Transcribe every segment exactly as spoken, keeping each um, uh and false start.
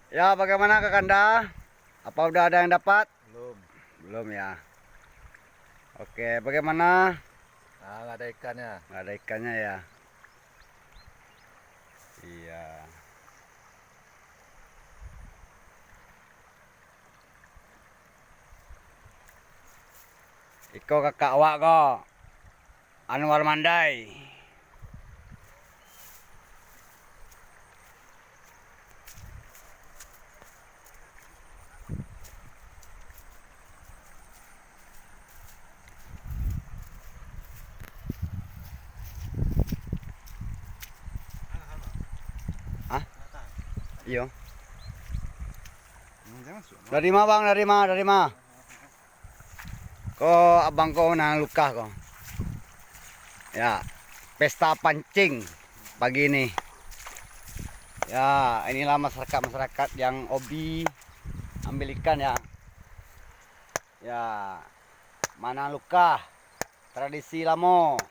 Ya, bagaimana Kakanda? Apa udah ada yang dapat? Belum. Belum ya. Oke, bagaimana? Ah, nggak ada ikannya. Nggak ada ikannya ya. Iya. Iko kakak awak ko, Anwar Mandai. Hah? Iyo. Dari ma, Bang? Dari ma? Dari ma? Ko abang ko nan lukah ko. Ya, pesta pancing pagi ni. Ya, inilah masyarakat-masyarakat yang hobi ambil ikan ya. Ya, ma nan lukah, tradisi lamo.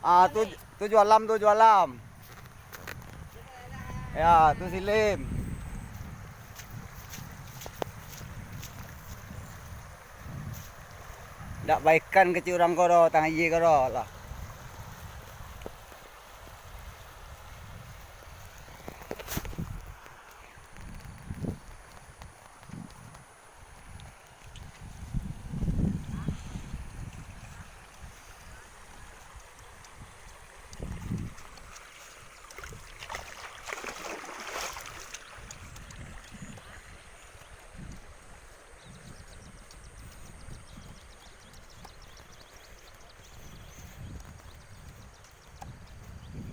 Ah, tu, tu jualam, tu jualam. Ya, tu silim. Dak baikan kecik urang ko doh, tang aia ko doh lah.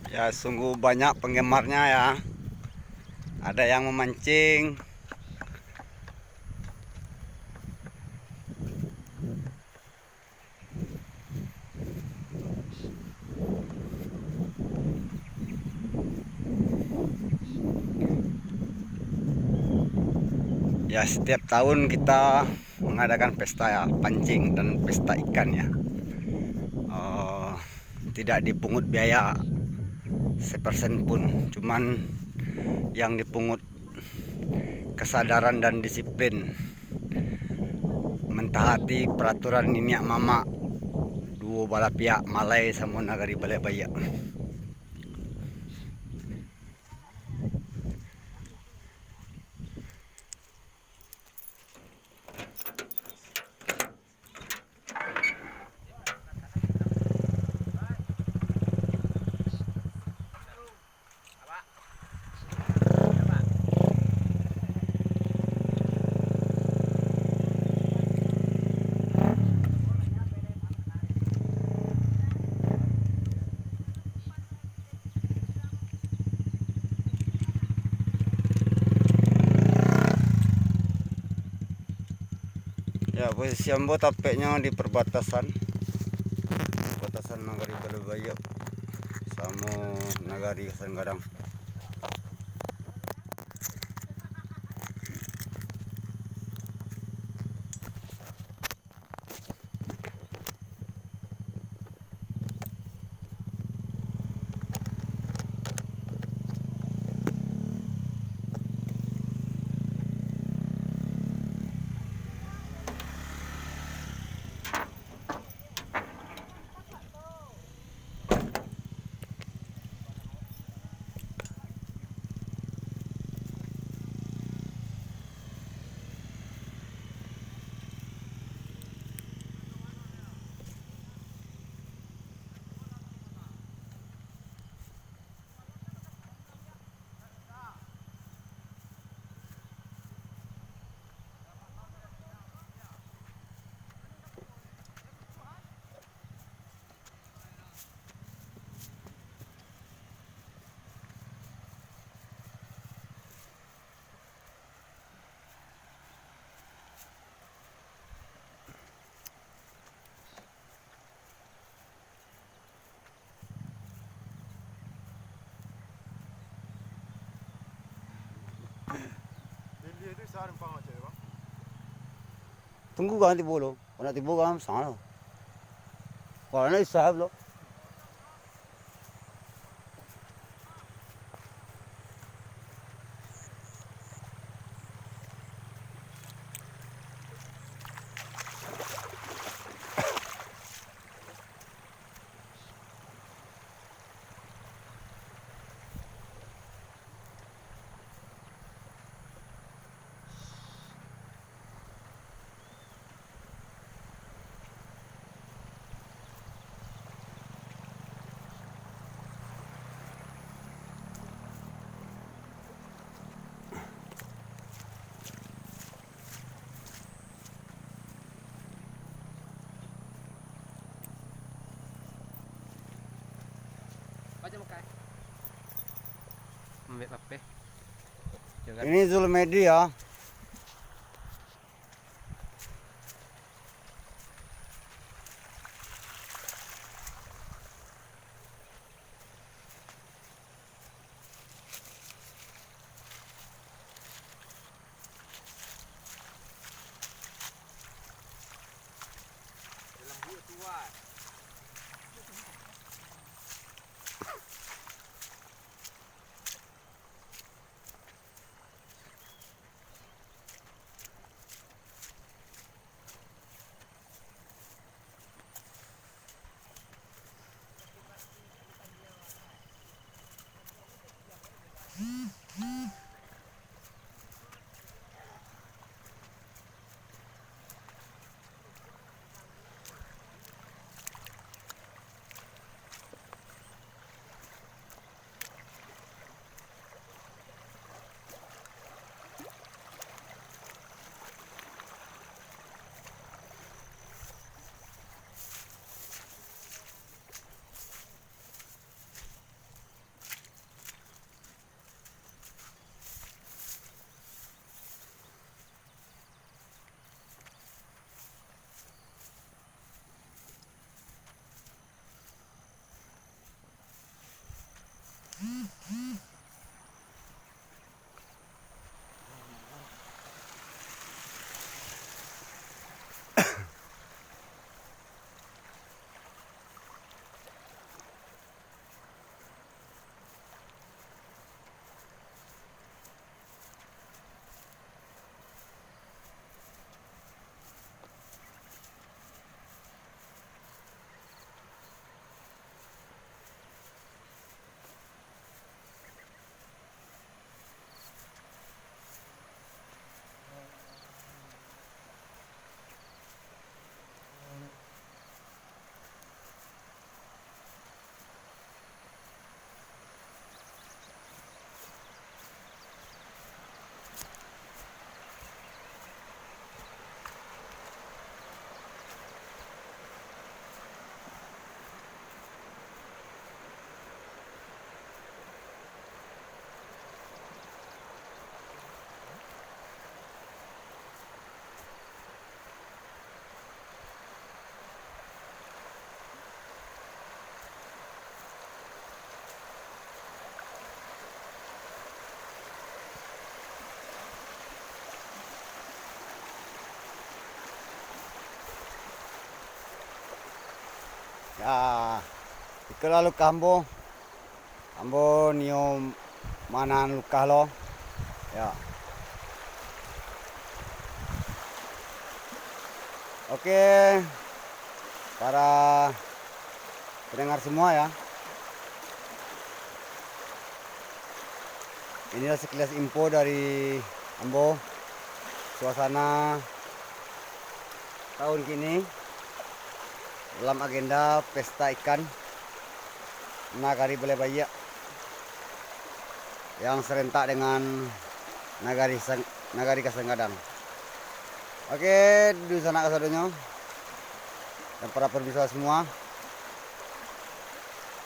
Ya, sungguh banyak penggemarnya ya. Ada yang memancing. Ya, setiap tahun kita mengadakan pesta ya, pancing dan pesta ikan ya. Eh, tidak dipungut biaya sepersen pun, cuman yang dipungut kesadaran dan disiplin, mentaati peraturan niniak mamak duo balah pihak, Malai samo Nagari Balai Baiak. Ya, posisi ambo tapeknyo di perbatasan, perbatasan Nagari Balai Baiak samo Nagari Kasan Gadang. Tunggu kan tibo lo. Kok nak tibo kan, sangat lo. Kok nak isah lo. Ambil H P. Ini Zulmedi ya. Ya, ikolah lukah ambo. Ambo nio manahan lukah lo. Ya. Oke, para pendengar semua ya. Inilah sekilas info dari ambo, suasana tahun kini dalam agenda pesta ikan Nagari Balai Baiak yang serentak dengan Nagari Sang-, Nagari Kasanggadang. Oke, dunsanak kasadonyo dan para pemirsa semua,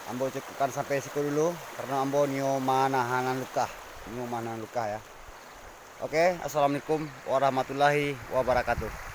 ambo cukupkan sampai siko dulu, karena ambo nio manahanan lukah, nio manahan lukah ya. Oke, assalamualaikum warahmatullahi wabarakatuh.